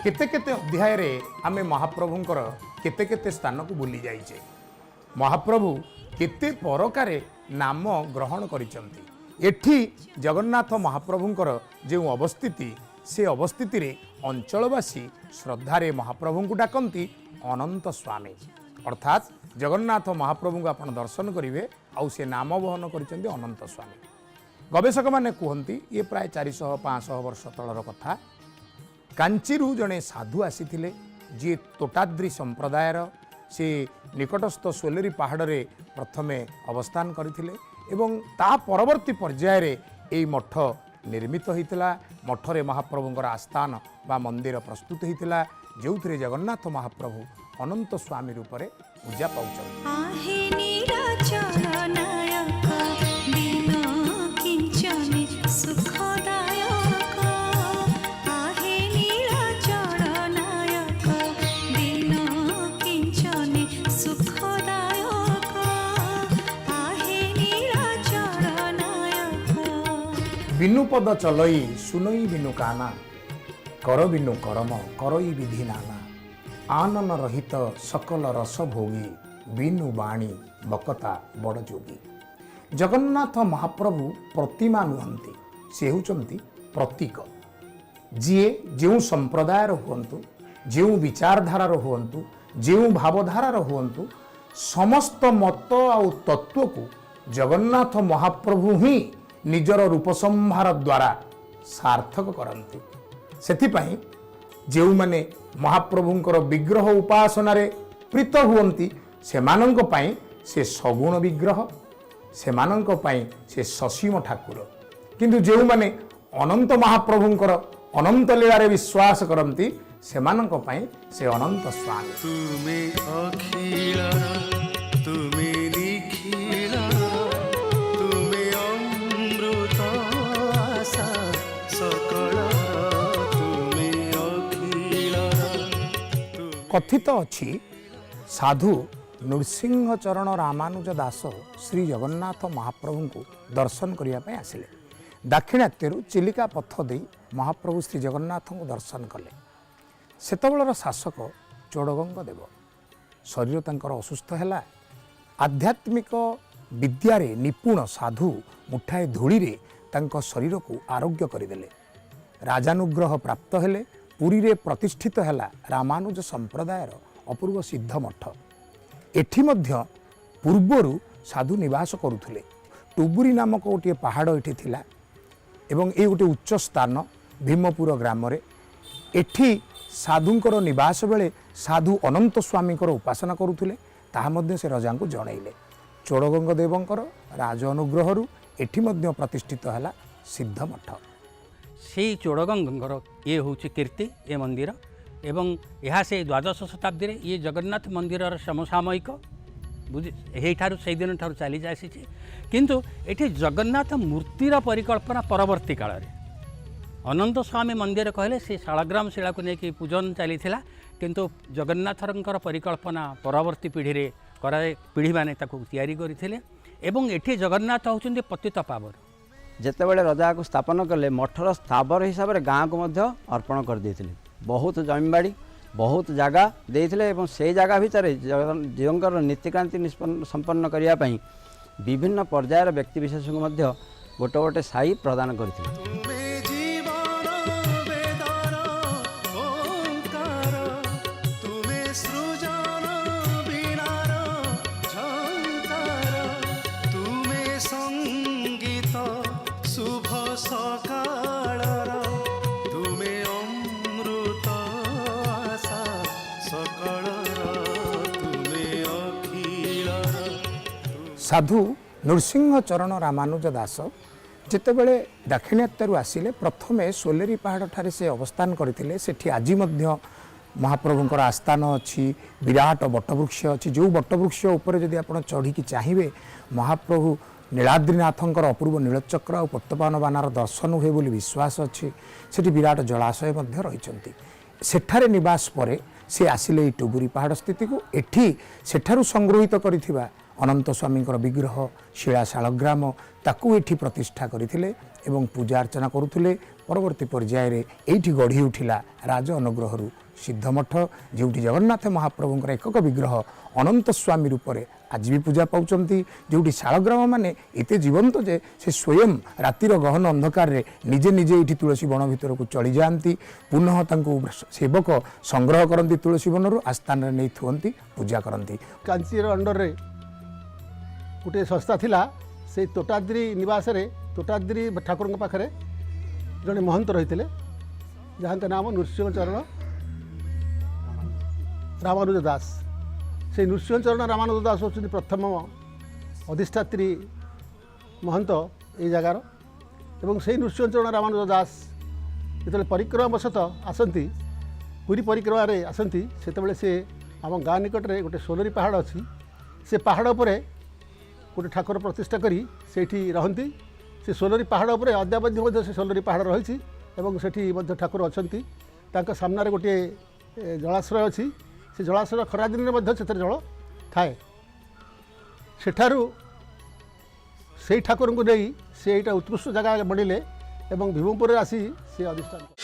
କେତେ କେତେ ଅଧ୍ୟାୟରେ ଆମେ ମହାପ୍ରଭୁଙ୍କର କେତେ କେତେ ସ୍ଥାନକୁ ବୁଲି ଯାଇଛେ। ମହାପ୍ରଭୁ କେତେ ପରକାରେ ନାମ ଗ୍ରହଣ କରିଛନ୍ତି। ଏଠି ଜଗନ୍ନାଥ ମହାପ୍ରଭୁଙ୍କର ଯେଉଁ ଅବସ୍ଥିତି, ସେ ଅବସ୍ଥିତିରେ ଅଞ୍ଚଳବାସୀ ଶ୍ରଦ୍ଧାରେ ମହାପ୍ରଭୁଙ୍କୁ ଡାକନ୍ତି ଅନନ୍ତ ସ୍ୱାମୀ। ଅର୍ଥାତ୍ ଜଗନ୍ନାଥ ମହାପ୍ରଭୁଙ୍କୁ ଆପଣ ଦର୍ଶନ କରିବେ ଆଉ ସେ ନାମ ବହନ କରିଛନ୍ତି ଅନନ୍ତ ସ୍ୱାମୀ। ଗବେଷକମାନେ କୁହନ୍ତି, ଇଏ ପ୍ରାୟ 400-500 ବର୍ଷ ତଳର କଥା। କାଞ୍ଚିରୁ ଜଣେ ସାଧୁ ଆସିଥିଲେ, ଯିଏ ତୋଟାଦ୍ରି ସମ୍ପ୍ରଦାୟର। ସେ ନିକଟସ୍ଥ ସୋଲେରୀ ପାହାଡ଼ରେ ପ୍ରଥମେ ଅବସ୍ଥାନ କରିଥିଲେ ଏବଂ ତା ପରବର୍ତ୍ତୀ ପର୍ଯ୍ୟାୟରେ ଏଇ ମଠ ନିର୍ମିତ ହୋଇଥିଲା। ମଠରେ ମହାପ୍ରଭୁଙ୍କର ଆସ୍ଥାନ ବା ମନ୍ଦିର ପ୍ରସ୍ତୁତ ହୋଇଥିଲା, ଯେଉଁଥିରେ ଜଗନ୍ନାଥ ମହାପ୍ରଭୁ ଅନନ୍ତ ସ୍ୱାମୀ ରୂପରେ ପୂଜା ପାଉଛନ୍ତି। आहे ନୀଳାଚଳ ନାୟକ, ଦୀନ କିଞ୍ଚନେ ସୁଖଦାୟକ। आहे ନୀଳାଚଳ ନାୟକ, ଦୀନ କିଞ୍ଚନେ ସୁଖଦାୟକ। आहे ନୀଳାଚଳ ନାୟକ। ବିନୁ ପଦ ଚଲଇ ସୁନଇ ବିନୁ କାନା, କର ବିନୁ କରମ କରଇ ବିଧି ନାନା। ଆନନ ରହିତ ସକଲ ରସ ଭୋଗୀ, ବିନୁ ବାଣୀ ବକତା ବଡ଼ ଯୋଗୀ। ଜଗନ୍ନାଥ ମହାପ୍ରଭୁ ପ୍ରତିମା ନୁହନ୍ତି, ସେ ହେଉଛନ୍ତି ପ୍ରତୀକ। ଯିଏ ଯେଉଁ ସମ୍ପ୍ରଦାୟର ହୁଅନ୍ତୁ, ଯେଉଁ ବିଚାରଧାରାର ହୁଅନ୍ତୁ, ଯେଉଁ ଭାବଧାରାର ହୁଅନ୍ତୁ, ସମସ୍ତ ମତ ଆଉ ତତ୍ତ୍ୱକୁ ଜଗନ୍ନାଥ ମହାପ୍ରଭୁ ହିଁ ନିଜର ରୂପସମ୍ଭାର ଦ୍ୱାରା ସାର୍ଥକ କରନ୍ତି। ସେଥିପାଇଁ ଯେଉଁମାନେ ମହାପ୍ରଭୁଙ୍କର ବିଗ୍ରହ ଉପାସନାରେ ପ୍ରୀତ ହୁଅନ୍ତି, ସେମାନଙ୍କ ପାଇଁ ସେ ସଗୁଣ ବିଗ୍ରହ, ସେମାନଙ୍କ ପାଇଁ ସେ ସସୀମ ଠାକୁର। କିନ୍ତୁ ଯେଉଁମାନେ ଅନନ୍ତ ମହାପ୍ରଭୁଙ୍କର ଅନନ୍ତ ଲୀଳାରେ ବିଶ୍ୱାସ କରନ୍ତି, ସେମାନଙ୍କ ପାଇଁ ସେ ଅନନ୍ତ ସ୍ୱାମୀ। ତୁମେ ଅଖିଳର, ତୁମେ ନିଖିଳର, ତୁମେ ଅମୃତ ଆଶା ସକଳର, ତୁମେ ଅଖିଳର। କଥିତ ଅଛି, ସାଧୁ ନୃସିଂହ ଚରଣ ରାମାନୁଜ ଦାସ ଶ୍ରୀ ଜଗନ୍ନାଥ ମହାପ୍ରଭୁଙ୍କୁ ଦର୍ଶନ କରିବା ପାଇଁ ଆସିଲେ। ଦାକ୍ଷିଣାତ୍ୟରୁ ଚିଲିକା ପଥ ଦେଇ ମହାପ୍ରଭୁ ଶ୍ରୀ ଜଗନ୍ନାଥଙ୍କୁ ଦର୍ଶନ କଲେ। ସେତେବେଳର ଶାସକ ଚୋଡ଼ଗଙ୍ଗ ଦେବ, ଶରୀର ତାଙ୍କର ଅସୁସ୍ଥ ହେଲା। ଆଧ୍ୟାତ୍ମିକ ବିଦ୍ୟାରେ ନିପୁଣ ସାଧୁ ମୁଠାଏ ଧୂଳିରେ ତାଙ୍କ ଶରୀରକୁ ଆରୋଗ୍ୟ କରିଦେଲେ। ରାଜାନୁଗ୍ରହ ପ୍ରାପ୍ତ ହେଲେ। ପୁରୀରେ ପ୍ରତିଷ୍ଠିତ ହେଲା ରାମାନୁଜ ସମ୍ପ୍ରଦାୟର ଅପୂର୍ବ ସିଦ୍ଧ ମଠ। ଏଠି ମଧ୍ୟ ପୂର୍ବରୁ ସାଧୁ ନିବାସ କରୁଥିଲେ। ଟୁବୁରି ନାମକ ଗୋଟିଏ ପାହାଡ଼ ଏଠି ଥିଲା ଏବଂ ଏଇ ଗୋଟିଏ ଉଚ୍ଚ ସ୍ଥାନ ଭୀମପୁର ଗ୍ରାମରେ। ଏଠି ସାଧୁଙ୍କର ନିବାସ ବେଳେ ସାଧୁ ଅନନ୍ତ ସ୍ୱାମୀଙ୍କର ଉପାସନା କରୁଥିଲେ। ତାହା ମଧ୍ୟ ସେ ରଜାଙ୍କୁ ଜଣାଇଲେ। ଚୋଡ଼ଗଙ୍ଗ ଦେବଙ୍କର ରାଜ ଅନୁଗ୍ରହରୁ ଏଠି ମଧ୍ୟ ପ୍ରତିଷ୍ଠିତ ହେଲା ସିଦ୍ଧ ମଠ। ସେଇ ଚୋଡ଼ଗଙ୍ଗଙ୍କର ଇଏ ହେଉଛି କୀର୍ତ୍ତି, ଏ ମନ୍ଦିର। ଏବଂ ଏହା ସେଇ ଦ୍ୱାଦଶ ଶତାବ୍ଦୀରେ ଇଏ ଜଗନ୍ନାଥ ମନ୍ଦିରର ସମସାମୟିକ ବୁଝି ଏଇଠାରୁ ସେଇଦିନଠାରୁ ଚାଲି ଆସିଛି। କିନ୍ତୁ ଏଠି ଜଗନ୍ନାଥ ମୂର୍ତ୍ତିର ପରିକଳ୍ପନା ପରବର୍ତ୍ତୀ କାଳରେ। ଅନନ୍ତ ସ୍ୱାମୀ ମନ୍ଦିର କହିଲେ ସେ ଶାଳଗ୍ରାମ ଶିଳାକୁ ନେଇକି ପୂଜନ ଚାଲିଥିଲା, କିନ୍ତୁ ଜଗନ୍ନାଥଙ୍କର ପରିକଳ୍ପନା ପରବର୍ତ୍ତୀ ପିଢ଼ିରେ କରାଯାଇ ପିଢ଼ିମାନେ ତାକୁ ତିଆରି କରିଥିଲେ। ଏବଂ ଏଠି ଜଗନ୍ନାଥ ହେଉଛନ୍ତି ପତିତ ପାବନ। ଯେତେବେଳେ ରଜାକୁ ସ୍ଥାପନ କଲେ, ମଠର ସ୍ଥାବର ହିସାବରେ ଗାଁକୁ ମଧ୍ୟ ଅର୍ପଣ କରିଦେଇଥିଲେ। ବହୁତ ଜମିବାଡ଼ି, ବହୁତ ଜାଗା ଦେଇଥିଲେ ଏବଂ ସେଇ ଜାଗା ଭିତରେ ଜୀଉଙ୍କର ନୀତିକ୍ରାନ୍ତି ସମ୍ପନ୍ନ କରିବା ପାଇଁ ବିଭିନ୍ନ ପର୍ଯ୍ୟାୟର ବ୍ୟକ୍ତିବିଶେଷଙ୍କୁ ମଧ୍ୟ ଗୋଟେ ଗୋଟେ ସାହି ପ୍ରଦାନ କରିଥିଲେ। ତୁମେ ଜୀବନ ବେଦର ଓଙ୍କାର, ତୁମେ ସୃଜନ ବୀଣାର ଝଙ୍କାର, ତୁମେ ସଙ୍ଗୀତ ଶୁଭ ସକାଳର, ତୁମେ ଅମୃତ ଆଶା ସକଳର, ତୁମେ ଅଖିଳର। ସାଧୁ ନୃସିଂହ ଚରଣ ରାମାନୁଜ ଦାସ ଯେତେବେଳେ ଦାକ୍ଷିଣାତ୍ୟରୁ ଆସିଲେ, ପ୍ରଥମେ ସୋଲେରୀ ପାହାଡ଼ଠାରେ ସେ ଅବସ୍ଥାନ କରିଥିଲେ। ସେଠି ଆଜି ମଧ୍ୟ ମହାପ୍ରଭୁଙ୍କର ଆସ୍ଥାନ ଅଛି। ବିରାଟ ବଟବୃକ୍ଷ ଅଛି, ଯେଉଁ ବଟବୃକ୍ଷ ଉପରେ ଯଦି ଆପଣ ଚଢ଼ିକି ଚାହିଁବେ, ମହାପ୍ରଭୁ ନୀଳାଦ୍ରିନାଥଙ୍କର ଅପୂର୍ବ ନୀଳଚକ୍ର ଆଉ ପତିତପାବନ ବାନାର ଦର୍ଶନ ହୁଏ ବୋଲି ବିଶ୍ୱାସ ଅଛି। ସେଠି ବିରାଟ ଜଳାଶୟ ମଧ୍ୟ ରହିଛନ୍ତି। ସେଠାରେ ନିବାସ ପରେ ସେ ଆସିଲେ ଏଇ ଟୁବୁରି ପାହାଡ଼ ସ୍ଥିତିକୁ। ଏଠି ସେଠାରୁ ସଂଗୃହୀତ କରିଥିବା ଅନନ୍ତ ସ୍ୱାମୀଙ୍କର ବିଗ୍ରହ ଶିଳା ଶାଳଗ୍ରାମ ତାକୁ ଏଠି ପ୍ରତିଷ୍ଠା କରିଥିଲେ ଏବଂ ପୂଜା ଅର୍ଚ୍ଚନା କରୁଥିଲେ। ପରବର୍ତ୍ତୀ ପର୍ଯ୍ୟାୟରେ ଏଇଠି ଗଢ଼ି ଉଠିଲା ରାଜ ଅନୁଗ୍ରହରୁ ସିଦ୍ଧମଠ, ଯେଉଁଠି ଜଗନ୍ନାଥ ମହାପ୍ରଭୁଙ୍କର ଏକକ ବିଗ୍ରହ ଅନନ୍ତ ସ୍ୱାମୀ ରୂପରେ ଆଜି ବି ପୂଜା ପାଉଛନ୍ତି, ଯେଉଁଠି ଶାଳଗ୍ରାମ ମାନେ ଏତେ ଜୀବନ୍ତ ଯେ ସେ ସ୍ୱୟଂ ରାତିର ଗହନ ଅନ୍ଧକାରରେ ନିଜେ ନିଜେ ଏଇଠି ତୁଳସୀ ବଣ ଭିତରକୁ ଚଳିଯାଆନ୍ତି। ପୁନଃ ତାଙ୍କୁ ସେବକ ସଂଗ୍ରହ କରନ୍ତି ତୁଳସୀ ବନରୁ, ଆସ୍ଥାନରେ ନେଇ ଥୁଅନ୍ତି, ପୂଜା କରନ୍ତି। କାଞ୍ଚିର ଅଣ୍ଡରରେ ଗୋଟିଏ ସଂସ୍ଥା ଥିଲା। ସେଇ ତୋଟାଦ୍ରି ନିବାସରେ, ତୋଟାଦ୍ରି ଠାକୁରଙ୍କ ପାଖରେ ଜଣେ ମହନ୍ତ ରହିଥିଲେ, ଯାହାଙ୍କ ନାମ ନୃସିଂହ ଚରଣ ରାମାନୁଜ ଦାସ। ସେଇ ନୃସିଂହ ଚରଣ ରାମାନୁଜ ଦାସ ହେଉଛନ୍ତି ପ୍ରଥମ ଅଧିଷ୍ଠାତ୍ରୀ ମହନ୍ତ ଏଇ ଜାଗାର। ଏବଂ ସେଇ ନୃସିଂହ ଚରଣ ରାମାନୁଜ ଦାସ ଯେତେବେଳେ ପରିକ୍ରମା ବଶତଃ ଆସନ୍ତି, ପୁରୀ ପରିକ୍ରମାରେ ଆସନ୍ତି, ସେତେବେଳେ ସେ ଆମ ଗାଁ ନିକଟରେ ଗୋଟେ ସୋଲରୀ ପାହାଡ଼ ଅଛି, ସେ ପାହାଡ଼ ଉପରେ ଗୋଟେ ଠାକୁର ପ୍ରତିଷ୍ଠା କରି ସେଇଠି ରହନ୍ତି। ସେ ସୋଲରୀ ପାହାଡ଼ ଉପରେ ଅଦ୍ୟାବଧି ମଧ୍ୟ ସେ ସୋଲରୀ ପାହାଡ଼ ରହିଛି ଏବଂ ସେଠି ମଧ୍ୟ ଠାକୁର ଅଛନ୍ତି। ତାଙ୍କ ସାମ୍ନାରେ ଗୋଟିଏ ଜଳାଶ୍ରୟ ଅଛି। ସେ ଜଳାଶ୍ରୟ ଖରାଦିନରେ ମଧ୍ୟ ସେଥିରେ ଜଳ ଥାଏ। ସେଠାରୁ ସେଇ ଠାକୁରଙ୍କୁ ନେଇ ସେ ଏଇଟା ଉତ୍କୃଷ୍ଟ ଜାଗା ବଢ଼ିଲେ ଏବଂ ଭୀମପୁରରେ ଆସି ସେ ଅଧିଷ୍ଠାନ କଲେ।